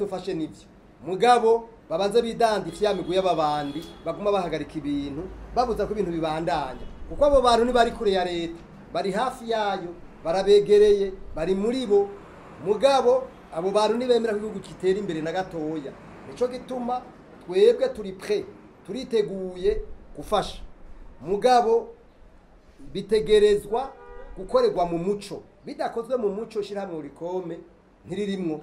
Bazofashe nivyo, mugabo babanze bidandifye ya migwi y'ababandi baguma bahagarika ibintu, babuza ko ibintu bibandanya, kuko abo bantu ntibari kure ya leta, bari hafi yayo, barabegereye, bari muri bo. Mugabo abo bantu ntibemera ko igihugu kitera imbere na gatoya. Nico gituma twebwe turi prêt, turiteguye gufasha, mugabo bitegerezwa gukorerwa mu muco. Bidakozwe mu muco, shirahamwe Olucome ntiririmwo,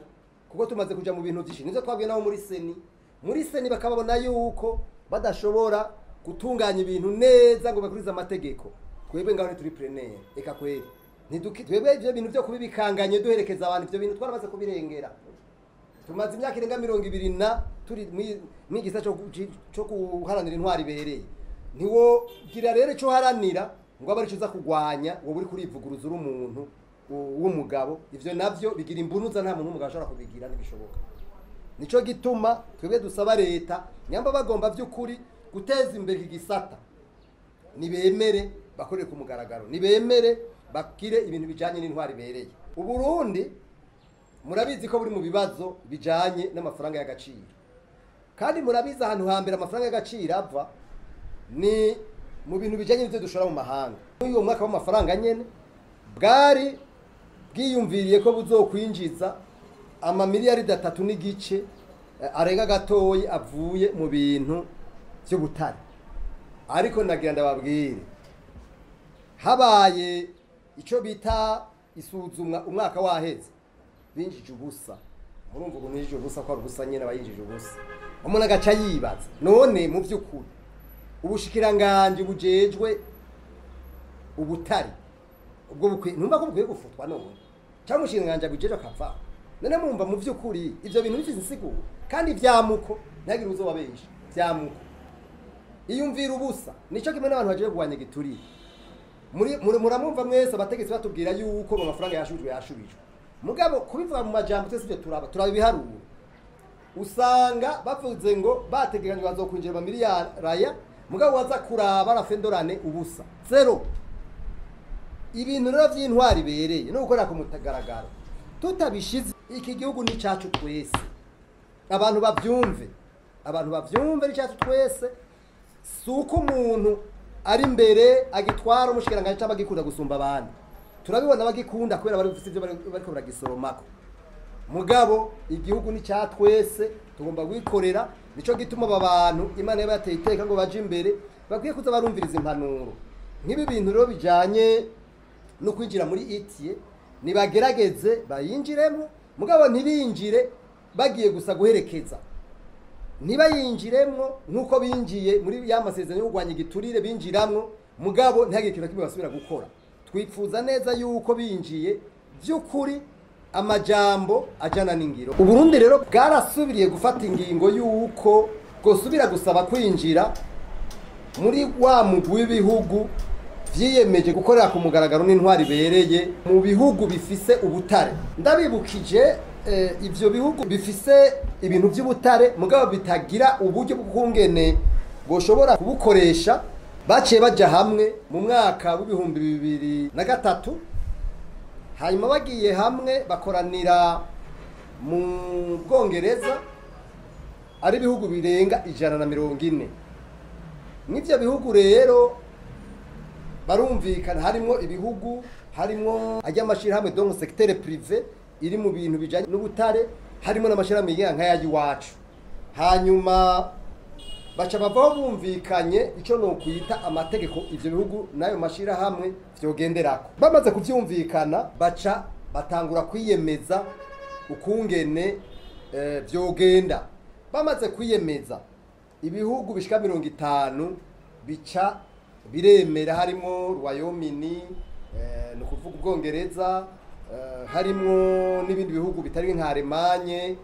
kuko tumaze kuja mu bintu vyinshi. Nivyo twabwiye nabo muri CENI. Muri CENI bakababona yuko badashobora gutunganya ibintu neza ngo bakurize amategeko. Twebwe ngaho ntituri preneur, eka kweri ntiduki. Twebwe ivyo bintu vyo kubibikanganye duherekeza abantu, ivyo bintu twaramaze kubirengera. Tumaze imyaka irenga 20 na turi mwigisa cyo guharanira intwari ibereye. Ntiwogira rero ico uharanira ngo abe arico uza kugwanya, wowe uri kurivuguruza uri umuntu w'umugabo. Ivyo navyo bigira imbunuza, nta muntu w'umugabo ashobora kubigira, ntibishoboka. Nico gituma twebwe dusaba leta, nyamba bagomba vy'ukuri guteza imbere iki gisata, nibemere bakorere ku mugaragaro, nibemere bakire ibintu bijanye n'intwari ibereye. Uburundi murabizi ko buri mu bibazo bijanye n'amafaranga y'agaciro, kandi murabizi ahantu hambere amafaranga y'agaciro ava ni mu bintu bijanye n'ivyo dushora mu mahanga. Muri uwo mwaka w'amafaranga nyene bwari bwiyumviriye ko buzokwinjiza amamiliyaridi 3.5 arenga gatoyi avuye mu bintu vy'ubutare. Ariko nagira ndababwire, habaye ico bita isuzumwa umwaka waheze, binjije ubusa. Murumva ukuntu yinjije ubusa, ko ari ubusa nyene abayinjije ubusa. Umuntu agaca yibaza, none mu vy'ukuri ubushikiranganji bujejwe ubutare ubwo bukwiye, ntumva ko bukwiye gufutwa none, cyangwa umushikiranganji abujejwe akava? None mumva mu vy'ukuri ivyo bintu bifise insiguro? Kandi vyamuko ntihagire uzobabesha, vyamuko iyumvira ubusa. Nico kimwe n'abantu bagiye kurwanya igiturire. Muri muramwumva mwese abategetsi batubwira yuko mu mafaranga yashubijwe, yashubijwe. Mugabo kubivuga mu majambo, twese ibyo turaba ibiharuro. Usanga bavuze ngo bategekanywe bazokwinjira amamiliyari, mugabo waza kuraba la fin de l'année, ubusa, zéro. Ibintu rero vy'intwari ibereye no gukorera ku mugaragaro tutabishize, iki gihugu ni cacu twese. Abantu bavyumve, abantu bavyumve, ni cacu twese. Si uko umuntu ari imbere agitwara umushikiranganji cyangwa agikunda gusumba abandi. Turabibona bagikunda kubera bari bafite ibyo bariko baragisoromako, mugabo igihugu ni cya twese, tugomba guikorera. Nico gituma aba bantu Imana yaba yateye iteka ngo baje imbere bakwiye kuza barumviriza impanuro. Nk'ibi bintu rero bijanye no kwinjira muri ITIE, nibagerageze bayinjiremo, mugabo ntibinjire bagiye gusa guherekeza, ntibayinjiremwo nk'uko binjiye muri ya masezerano yo kurwanya igiturire, binjiramwo mugabo ntihagire ikintu na kimwe basubira gukora. Twifuza neza yuko binjiye by'ukuri, amajambo ajana n'ingiro. Uburundi rero bwarasubiriye gufata ingingo y'uko bwosubira gusaba kwinjira muri wa mugwi w'ibihugu vyiyemeje gukorera ku mugaragaro n'intwari ibereye mu bihugu bifise ubutare. Ndabibukije, ivyo bihugu bifise ibintu vy'ubutare mugabo bitagira uburyo bw'ukungene boshobora kubukoresha, baciye baja hamwe mu mwaka w'2003. Hanyuma bagiye hamwe bakoranira mu Bwongereza, ari ibihugu birenga 140. Mw'ivyo bihugu rero barumvikana, harimwo ibihugu, harimwo ajya amashirahamwe, donc secteur privé iri mu bintu bijanye n'ubutare, harimo n'amashirahamwe yigenga nk'aya iwacu. Hanyuma baca bavaho bumvikanye icyo nokwita amategeko ivyo bihugu n'ayo mashirahamwe vyogenderako. Bamaze kuvyumvikana, baca batangura kwiyemeza ukungene vyogenda. Bamaze kwiyemeza, ibihugu bishika 50 bica biremera, harimo Royaume-Uni, ni ukuvuga Ubwongereza, harimwo n'ibindi bihugu bitari nka Allemagne,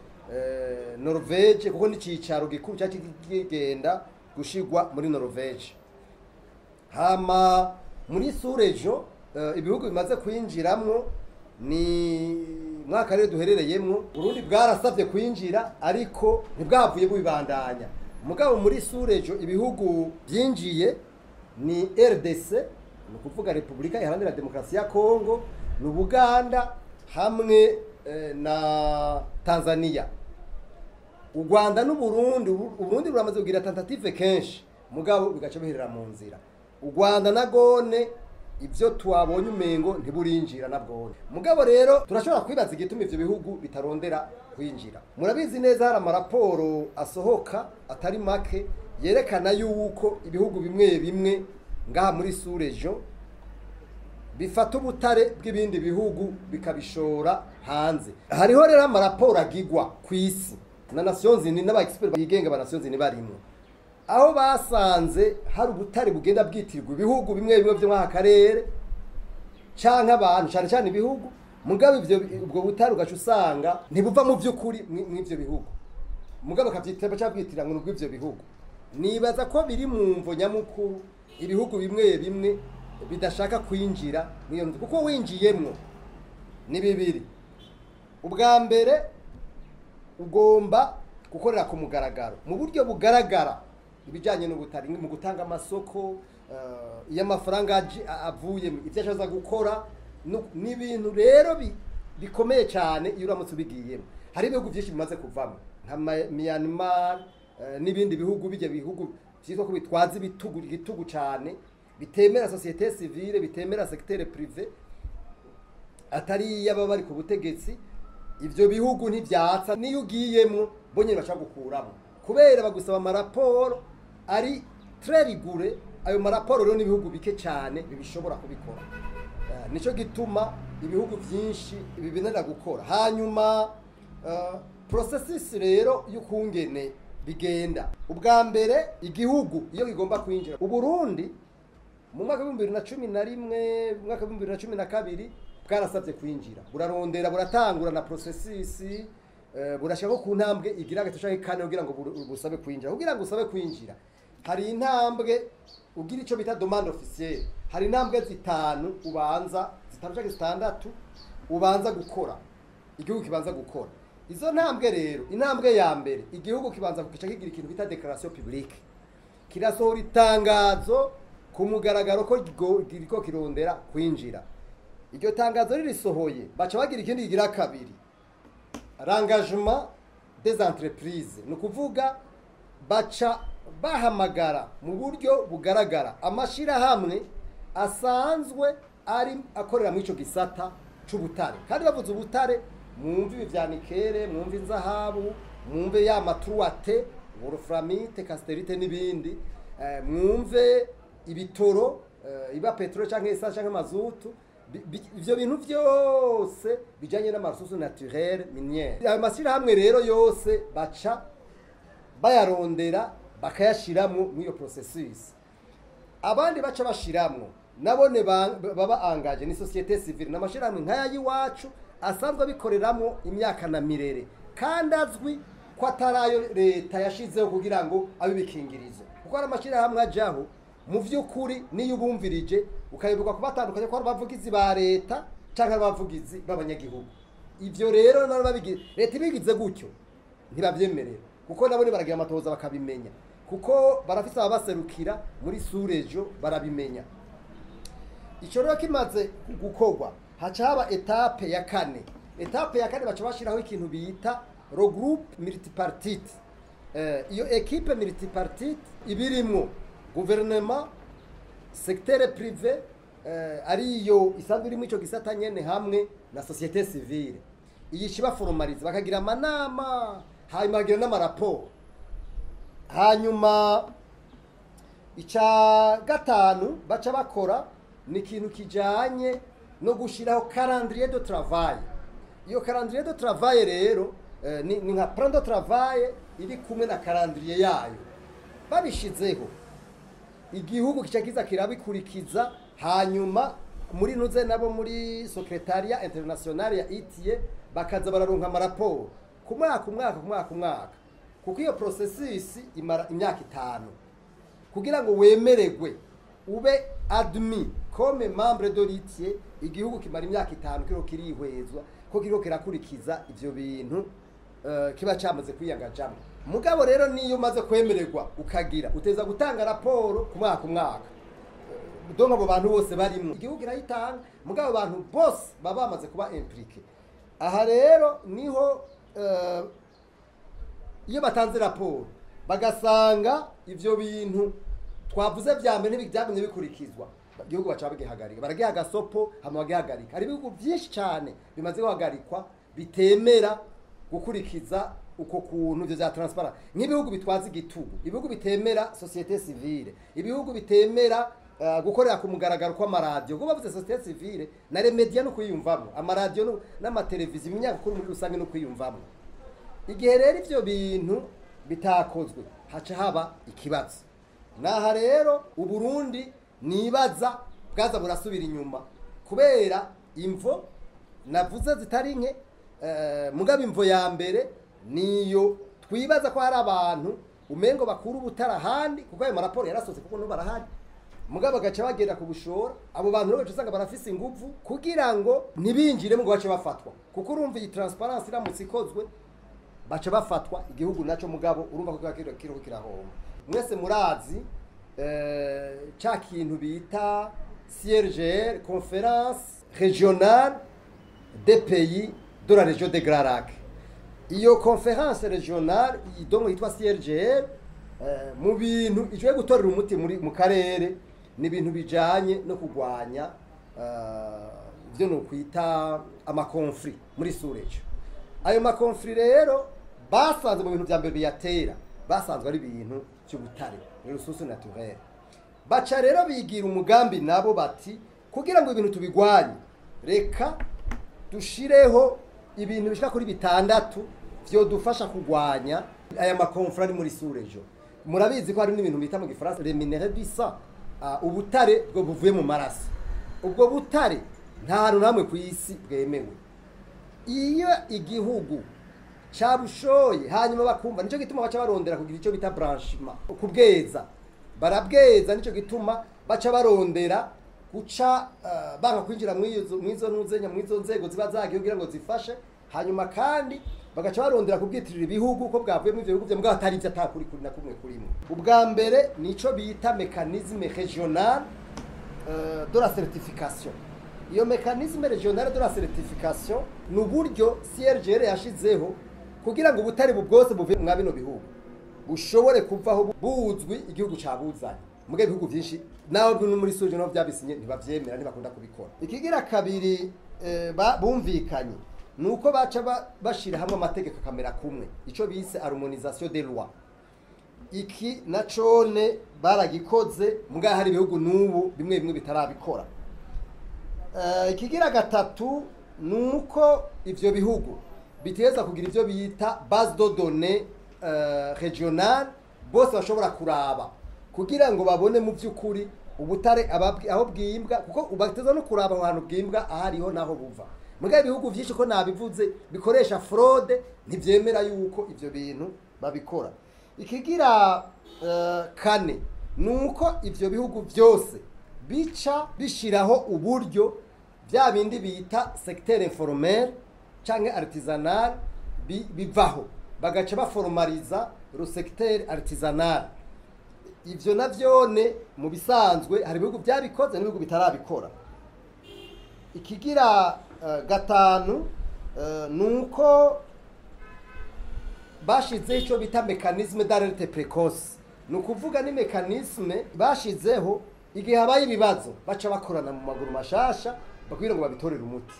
Norvege, kuko n'icicaro gikuru cyaci kigenda gushigwa muri Norvege. Hama muri sous-région, ibihugu bimaze kwinjiramwo ni mwaka rero duherereyemwo. Burundi bwarasavye kwinjira ariko ntibwavuye bubibandanya. Mugabo muri sous-région ibihugu byinjiye ni RDC, ni ukuvuga Repubulika Iharanira Demokarasi ya Kongo, ni Ubuganda hamwe na Tanzania. U Rwanda n'Uburundi, Uburundi buramaze kugira tentative kenshi, mugabo bigaca biherera mu nzira. U Rwanda na gone ibyo twabonye umengo ntiburinjira na bwone. Mugabo rero turashobora kwibaza igituma ivyo bihugu bitarondera kwinjira. Murabizi neza, hari amaraporo asohoka atari make yerekana yuko ibihugu bimwe bimwe ngaha muri sous-région bifata ubutare bw'ibindi bihugu bikabishora hanze. Hariho rero amaraporo agigwa ku isi na Nations Unies n'aba experts bigenga ba Nations Unies barimwo, aho basanze hari ubutare bugenda bwitirwa ibihugu bimwe bimwe byo mw'aka karere canke abantu, cane cane ibihugu. Mugabo ivyo, ubwo butare ugaca usanga ntibuva mu vy'ukuri mw'ivyo bihugu, mugabo bakavyitira, baca bwitira ngo nubwo ivyo bihugu. Nibaza ko biri mu mvo nyamukuru ibihugu bimwe bimwe bidashaka kwinjira mw'iyo nzu, kuko winjiyemwo ni bibiri. Ubwa mbere, ugomba gukorera ku mugaragaro, mu buryo bugaragara, ibijyanye n'ubutare mu gutanga amasoko, iyo amafaranga avuye, ibyo ashobora gukora. Ni ibintu rero bikomeye cyane. Iyo uramutse ubigiyemo, hari ibihugu byinshi bimaze kuvamo nka Myanmar, n'ibindi bihugu, bijya bihugu byitwa ko bitwaza ibitugu, igitugu cyane, bitemera société civile, bitemera secteur privé atari iy'ababa bari ku butegetsi. Ivyo bihugu ntivyatsa. Niyo ugiyemwo, bo nyene baca gukuramo, kubera bagusaba amaraporo ari très rigoureux. Ayo maraporo rero n'ibihugu bike cyane bibishobora kubikora. Nico gituma ibihugu vyinshi bibinanira gukora. Hanyuma processus rero y'ukungene bigenda: ubwa mbere, igihugu iyo kigomba kwinjira, Uburundi mu mwaka wa 2011, mu mwaka wa 2012 bwarasabye kwinjira, burarondera, buratangura na processus, burashaka ko ku ntambwe igira gatatu canke kane kugira ngo busabe kwinjira. Kugira ngo usabe kwinjira, hari intambwe ugira, ico bita demande officielle. Hari intambwe zitanu ubanza, zitanu canke zitandatu ubanza gukora, igihugu kibanza gukora. Izo ntambwe rero, intambwe ya mbere, igihugu kibanza kugica kigira ikintu bita déclaration publique, kirasohora itangazo ku mugaragaro ko kiriko kirondera kwinjira. Iryo tangazo ririsohoye, baca bagira ikindi kigira kabiri, l'engagement des entreprises. Ni ukuvuga baca bahamagara mu buryo bugaragara amashirahamwe asanzwe ari akorera muri ico gisata c'ubutare. Kandi bavuze ubutare, mwumve ibi vya nickel, mwumve inzahabu, mwumve ya ma 3T, wolframite, cassitérite n'ibindi, mwumve ibitoro, iba pétrole canke essence canke mazutu, ivyo bintu vyose bijanye n'ama ressources naturelles minières. Ayo mashyirahamwe rero yose baca bayarondera, bakayashiramwo muri iyo processus. Abandi baca bashiramwo nabone baba engagé ni société civile n'amashirahamwe nk'aya y'iwacu asanzwe abikoreramwo imyaka na mirere, kandi azwi ko atari ayo leta yashizeho kugira ngo abe ibikingirizo, kuko hari amashirahamwe ajaho mu vy'ukuri niyo ubumvirije ukayoberwa kubatandukanya ko ari abavugizi ba leta canke ari abavugizi b'abanyagihugu. Ivyo rero nabo babigize, leta ibigize gutyo ntibavyemerera, kuko nabo ni baragira amatohoza bakabimenya, kuko barafise ababaserukira muri sous-région, barabimenya. Ico rero kimaze gukorwa, haca haba étape ya kane. Étape ya kane, baca bashiraho ikintu bita le groupe multipartite. Iyo équipe multipartite ibirimwo gouvernement, secteur privé, ariyo isanzwe irimo ico gisata nyene, hamwe na société civile. Iyi kiba formaliza, bakagira amanama, hanyuma bakagira n'amaraporo. Hanyuma ica gatanu baca bakora ni ikintu kijanye no gushiraho calendrier de travail. Iyo calendrier de travail rero, ni nka plan de travail iri kumwe na calendrier yayo. Babishizeho, igihugu kica kiza kirabikurikiza. Hanyuma muri nuze nabo muri secrétariat international ya ITIE bakaza bararonka amaraporo ku mwaka, umwaka, ku mwaka, umwaka, kuko iyo processus imara imyaka 5 kugira ngo wemeregwe ube admis comme membre de l'ITIE. Igihugu kimara imyaka 5 kiriko kirihwezwa ko kiriko kirakurikiza ivyo bintu kiba cyamaze kwiyangajamwo. Mugabo rero niyo umaze kwemererwa, ukagira uteza gutanga raporo ku mwaka, umwaka. Donc abo bantu bose barimwo, igihugu kirayitanga, mugabo abantu bose baba bamaze kuba impliqué. Aha rero niho Iyo batanze raporo bagasanga ivyo bintu twavuze vya mbere ntibyagumye bikurikizwa, igihugu baca bagihagarika, baragiha agasopo hama bagihagarika. Hari ibihugu vyinshi cane bimaze guhagarikwa bitemera gukurikiza uko kuntu ivyo vya transparent, nk'ibihugu bitwaza igitugu, ibihugu bitemera société civile, ibihugu bitemera gukorera ku mugaragaro kw'amaradiyo. Kuko bavuze société civile na les médias no kwiyumvamwo, amaradiyo n'amateleviziyo, ibinyamakuru muri rusange no kwiyumvamwo. Igihe rero ivyo bintu bitakozwe, haca haba ikibazo. Naha rero Uburundi nibaza bwaza burasubira inyuma kubera imvo navuze zitari nke. Mugabo imvo ya mbere niyo twibaza ko hari abantu umengo bakura ubutara ahandi, kuko ayo maraporo yarasohotse, kuko n'ubu barahari, mugabo bagaca bagenda kubushora. Abo bantu rero usanga barafise inguvu kugira ngo ntibinjire ngo bace bafatwa, kuko urumva iyi transparence iramutse ikozwe baca bafatwa, igihugu naco mugabo urumva ko kiriko kirahomba. Mwese murazi ca kintu bita CRGL, Conférence régionale des pays de la région des Grands Lacs. Iyo conférence régionale idongo yitwa CRGL, mu bintu ijoye gutorera umuti muri mu karere ni ibintu bijanye no kugwanya ivyo no kwita ama conflits muri sous-région. Ayo ma conflits rero basanze mu bintu vya mbere biyatera basanzwe ari ibintu by'ubutare, ressources naturelles. Baca rero bigira umugambi nabo bati: kugira ngo ibintu tubigwanye, reka dushireho ibintu bishika kuri bitandatu vyodufasha kugwanya aya ma conflits ari muri sous-région. Murabizi ko hari n'ibintu bita mu gifaransa les minerais du sang, ubutare bwo buvuye mu maraso. Ubwo butare nta hantu namwe ku isi bwemewe. Iyo igihugu cabushoye hanyuma bakumva, nico gituma baca barondera kugira ico bita blanchiment, kubweza, barabweza. Nico gituma baca barondera guca banka kwinjira mwizo ntuzenya mwizo nzego ziba zagiye kugira ngo zifashe. Hanyuma kandi bagaca barondera kubwitirira ibihugu ko bwavuye muri ivyo bihugu vyo, atari ivyo, atakuri kuri na kumwe kurimwe. Ubwa mbere nico bita mécanisme régional de la certification. Iyo mécanisme régional de la certification ni uburyo CRGL yashizeho kugira ngo ubutare bwose buve mwa bino bihugu bushobore kuvaho buzwi igihugu cabuzanye. Muge ibihugu vyinshi naho no muri suje naho vyabisinye ntibavyemera, ntibakunda kubikora. Ikigira kabiri bumvikanye nuko baca bashira hamwe amategeko akamera kumwe, ico bise harmonisation des lois. Iki na cone baragikoze, muga hari ibihugu n'ubu bimwe bimwe bitarabikora. Ikigira gatatu nuko ivyo bihugu biteza kugira ivyo bita base de données régionale, bose bashobora kuraba kugira ngo babone mu by'ukuri ubutare aho bwimbwa, kuko bateza no kuraba aho hantu bwimbwa ahariho naho buva. Muga ibihugu vyinshi, ko nabivuze, bikoresha fraude, ntivyemera yuko ivyo bintu babikora. Ikigira kane nuko ivyo bihugu byose bica bishiraho uburyo bya bindi bita secteur informel canke artisanal bivaho, bagaca baformaliza le secteur artisanal. Ivyo navyone mu bisanzwe hari ibihugu byabikoze n'ibihugu bitarabikora. Ikigira gatanu nuko bashizeho ico bita mécanisme d'alerte précoce. Ni ukuvuga ni mécanisme bashizeho igihe habaye ibibazo baca bakorana mu maguru mashasha kugira ngo babitorere umuti.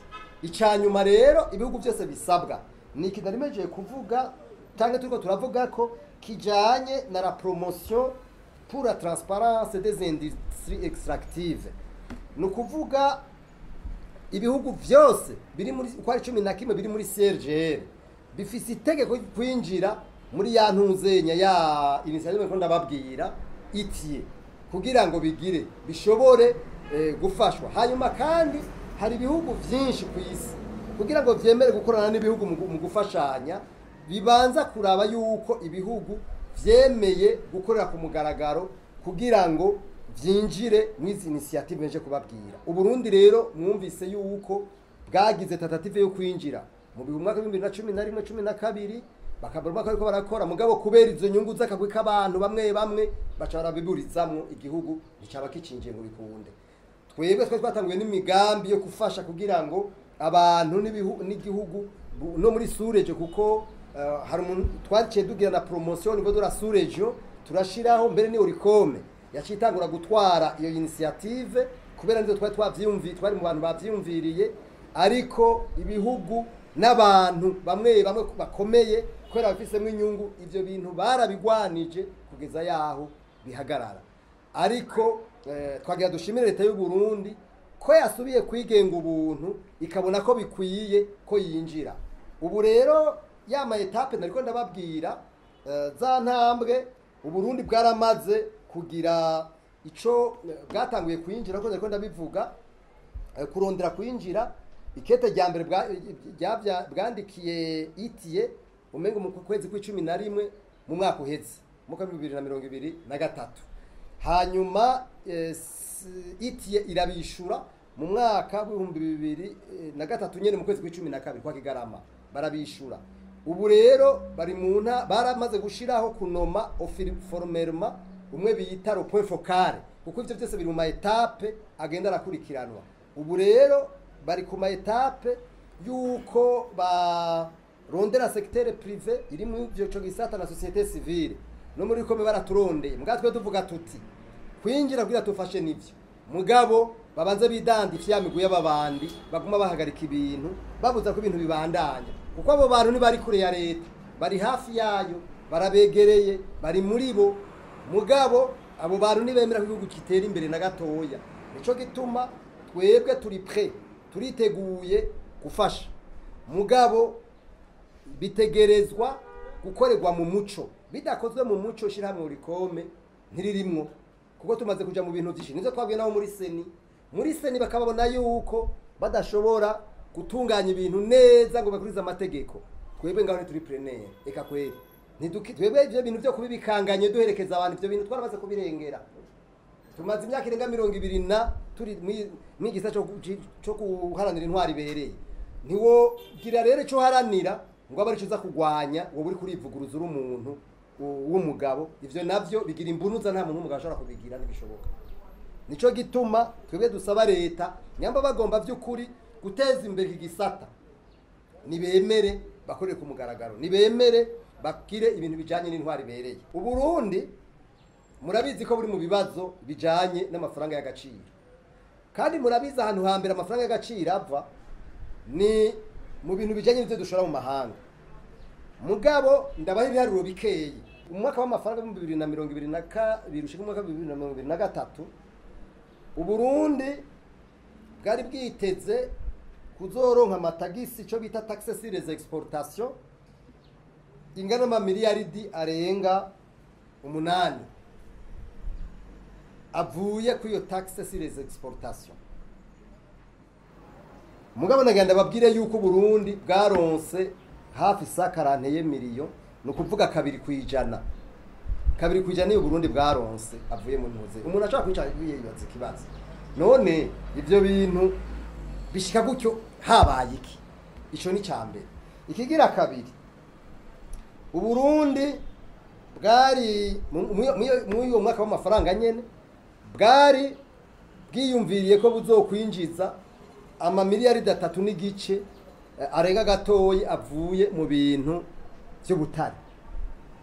Ica nyuma rero ibihugu byose bisabwa ni iki nari kuvuga cyangwa turiko turavuga ko kijanye na la promotion pour la transparence des industries extractives. Ni ukuvuga ibihugu vyose biri muri, uko ari 11 biri muri CRGL, bifise itegeko kwinjira muri ya ntuzenya ya initiative ko ndababwira itiye kugira ngo bigire bishobore gufashwa. Hanyuma kandi hari ibihugu vyinshi ku isi, kugira ngo vyemere gukorana n'ibihugu mu gufashanya, bibanza kuraba yuko ibihugu vyemeye gukorera ku mugaragaro kugira ngo vyinjire mw'izi initiative nje kubabwira. Uburundi rero mwumvise yuko bwagize tentative yo kwinjira mu mwaka 2011, 12, bakabura ko barakora, mugabo kubera izo nyungu z'akagwi k'abantu bamwe bamwe baca barabiburizamwo, igihugu nticaba kicinjiye ngo bikunde. Twebwe twari twatanguye n'imigambi yo gufasha kugira ngo abantu n'igihugu no muri sous-région, kuko Hari umuntu twaciye dugira na promotion niveau de la sous-région, turashiraho mbere ni Olucome yaciye itangura gutwara iyo initiative, kubera nivyo twari twavyiyumviye, twari mu bantu bavyiyumviriye. Ariko ibihugu n'abantu bamwe bamwe bakomeye, kubera bafisemo inyungu, ivyo bintu barabigwanije kugeza yaho bihagarara. Ariko twagira dushimire leta y'u Burundi ko yasubiye kwigenga ubuntu, ikabona ko bikwiye ko yinjira. Ubu rero ya ma étapes nariko ndababwira, za ntambwe Uburundi bwaramaze kugira ico bwatanguye kwinjira, ko nariko ndabivuga, kurondera kwinjira. Ikete rya mbere bwandikiye ITIE umengo mu kwezi kw'11 mu mwaka uheze, mu mwaka 2023. Hanyuma ITIE irabishura mu mwaka w'2003 nyene, mu kwezi kw'12 kwa Kigarama barabishura. Ubu rero bari mu nta baramaze gushiraho kunoma formellement umwe bita le point focal, kuko ivyo byose biri mu ma étapes agenda arakurikiranwa. Ubu rero bari ku ma étapes yuko barondera secteur privé iri mu ivyo co gisata na société civile. No muri kome baraturondeye, mbwa twe tuvuga tuti kwinjira kugira tufashe nivyo, mugabo babanze bidandifye ya migwi y'ababandi baguma bahagarika ibintu, babuza ko ibintu bibandanya, kuko abo bantu ntibari kure ya leta, bari hafi yayo, barabegereye, bari muri bo. Mugabo abo bantu ntibemera ko igihugu kitera imbere na gatoya. Nico gituma twebwe turi prêts, turiteguye gufasha, mugabo bitegerezwa gukorerwa mu muco. Bidakozwe mu muco, ishyirahamwe Olucome ntiririmwo, kuko tumaze kuja mu bintu byinshi. Nizo twabwiye nabo muri CENI. Muri CENI bakababona yuko badashobora gutunganya ibintu neza ngo bakurize amategeko. Twebwe ngaho ntituri preneurs, eka kweri. Twebwe ivyo bintu vyo kubibikanganye duherekeza abantu, ivyo bintu twaramaze kubirengera. Tumaze imyaka irenga 20 na turi mw'igisa co guharanira intwari ibereye. Ntiwogira rero ico uharanira ngo abe arico uza kugwanya, wowe uri kurivuguruza uri umuntu w'umugabo. Ivyo navyo bigira imbunuza, nta muntu w'umugabo ashobora kubigira, ntibishoboka. Nico gituma twebwe dusaba leta, nyamba bagomba vy'ukuri guteza imbere iki gisata, nibemere bakorere ku mugaragaro, nibemere bakire ibintu bijanye n'intwari ibereye. Uburundi murabizi ko buri mu bibazo bijanye n'amafaranga y'agaciro, kandi murabizi ahantu hambere amafaranga y'agaciro ava ni mu bintu bijanye n'ivyo dushora mu mahanga. Mugabo ndabaha ibiharuro bikeyi. Umwaka w'amafaranga 2022 ushika umwaka 2023, Uburundi bwari bwiteze kuzoronka amatagisi, ico bita taxe sur les exportations, ingana n'amamiliyaridi arenga 8 avuye kuri iyo taxe sur les exportations. Mugabo nagenda babwire yuko Burundi bwaronse hafi 141 miliyo, ni ukuvuga 2%. 2% y'u Burundi bwaronse avuye mu ntuze. Umuntu ashobora kwicara yibaza ikibazo: none ivyo bintu bishika gutyo habaye iki? Ico ni cambere. Ikigira kabiri, Uburundi bwari muri uwo mwaka w'amafaranga nyene bwari bwiyumviriye ko buzokwinjiza amamiliyaridi 3.5 arenga gatoyi avuye mu bintu by'ubutare.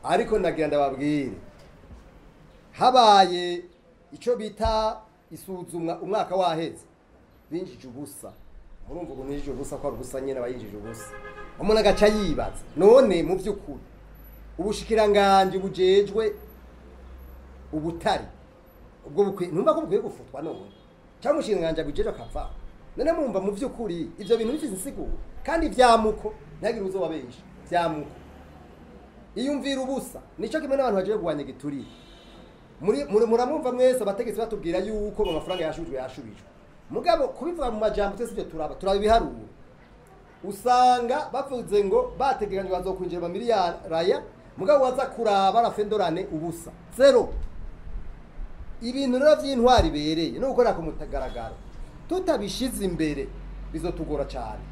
Ariko nagira ndababwire, habaye ico bita isuzumwa umwaka waheze, binjije ubusa. Murumva ukuntu yinjije ubusa, ko ari ubusa nyene abayinjije ubusa. Umuntu agaca yibaza: none mu by'ukuri ubushikiranganji bujejwe ubutare ubwo bukwiye, numva ko bukwiye gufutwa none, cyangwa umushikiranganji abujejwe akava? None mumva mu by'ukuri ivyo bintu bifise insiguro? Kandi vyamuko ntihagire uzoba benshi vyamuko iyumvira ubusa. Nico kimwe n'abantu bagiye kurwanya igiturire. Muri muramwumva mwese abategetsi batubwira yuko mu mafaranga yashubijwe, yashubijwe. Mugabo kubivuga mu majambo, twese ibyo turaba ibiharuro. Usanga bavuze ngo bategekanywe bazokwinjira mu miliyari, mugabo waza kuraba la fin de l'année, ubusa, zéro. Ibintu rero vy'intwari ibereye no gukora ku mugaragaro tutabishize imbere bizotugora cyane.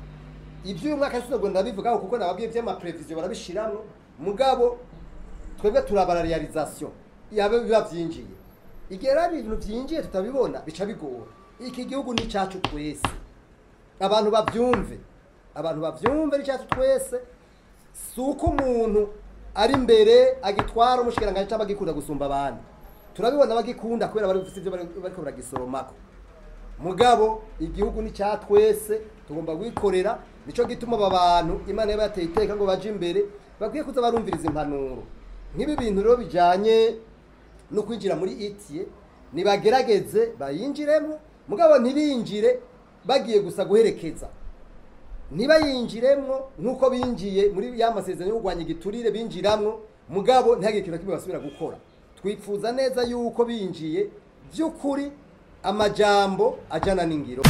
Ibyo uyu mwaka sinubwo ndabivugaho, kuko nababwiye vy'ama prévisions barabishiramwo. Mugabo twebwe turabara réalisation yabe biba vyinjiye. Igihe rero ibintu vyinjiye tutabibona, bica bigora. Iki gihugu ni cacu twese, abantu bavyumve, abantu bavyumve, ni cacu twese. Si uko umuntu ari imbere agitwara umushikiranganji cyangwa agikunda gusumba abandi. Turabibona bagikunda kubera bari bafite ibyo bariko baragisoromako. Mugabo igihugu ni cya twese, tugomba guikorera. Nico gituma aba bantu Imana yabateye iteka ngo baje imbere, bakwiye kuza barumviriza impanuro. Nk'ibi bintu rero bijanye no kwinjira muri ITIE, nibagerageze bayinjiremo, mugabo ntibinjire bagiye gusa guherekeza, ntibayinjiremwo nk'uko binjiye muri ya masezerano yo kurwanya igiturire binjiramwo, mugabo ntihagire ikintu na kimwe basubira gukora. Twifuza neza yuko binjiye by'ukuri amajambo ajana n'ingiro.